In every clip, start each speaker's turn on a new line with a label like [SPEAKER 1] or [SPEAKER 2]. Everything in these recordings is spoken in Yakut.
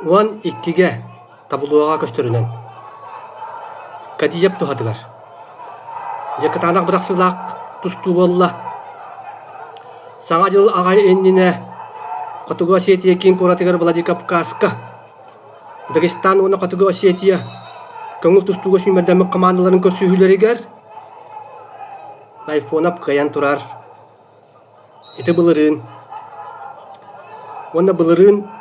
[SPEAKER 1] 12-гэ таблоҕа көстөрүнэн Кадиев туһатыгар. Дьэ кытаанах бырахсыылаах тустуу буолла. Саҥа дьыл аҕай иннинэ Хотугу Осетия киин куоратыгар Владикавказка Дагестан уонна Хотугу Осетия көҥүл тустууга сүүмэрдэммит хамаандаларын көрсүһүүлэригэр Найфонов кыайан турар. Ити былырыын уонна былырыын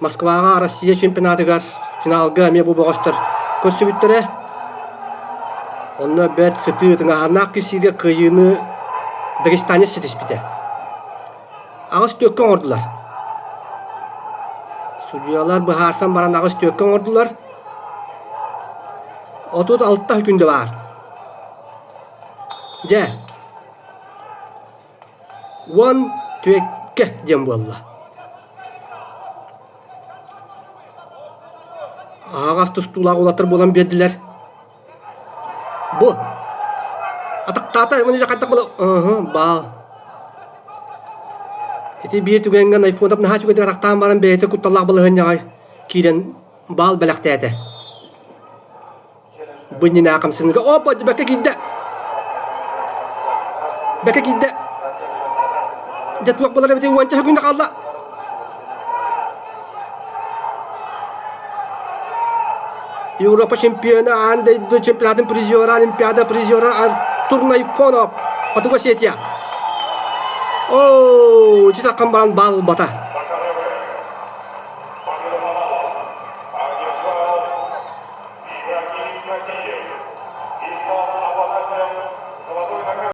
[SPEAKER 1] Москваҕа Россия чемпионатыгар финалга эмиэ бу бөҕөстөр көрсүбүттэрэ. Онно бэрт сытыы тыҥааһыннаах киирсиигэ кыайыыны дагестанец ситиспитэ. Аҕыс түөккэ оҥордулар. Судьуйалар быһаарсан баран аҕыс түөккэ оҥордулар. 36 күндэ баар. Дьэ, 14-кэ диэн буолла. Аһаҕас тустуулаах уолаттар буолан биэрдилэр. Бу атахтаата уонна хайдах буола ыһы баал. Ити биир түгэҥҥэ Найфонов наһаа үчүгэйдик атахтаан баран бэйэтэ кутталлаах балаһыанньаҕа киирэн баал бэлэхтээтэ. Бу иннинэ хамсаныыга опа бэккэ киирдэ. Бэккэ киирдэ. Дьэ туох буолар эбитий уонча күнэ хаалла. Европа чемпиона, аан дойду чемпионатын призера, Олимпиада призера Артур Найфонов, Хотугу Осетия. Оо, чысаххан баран баал ылбата.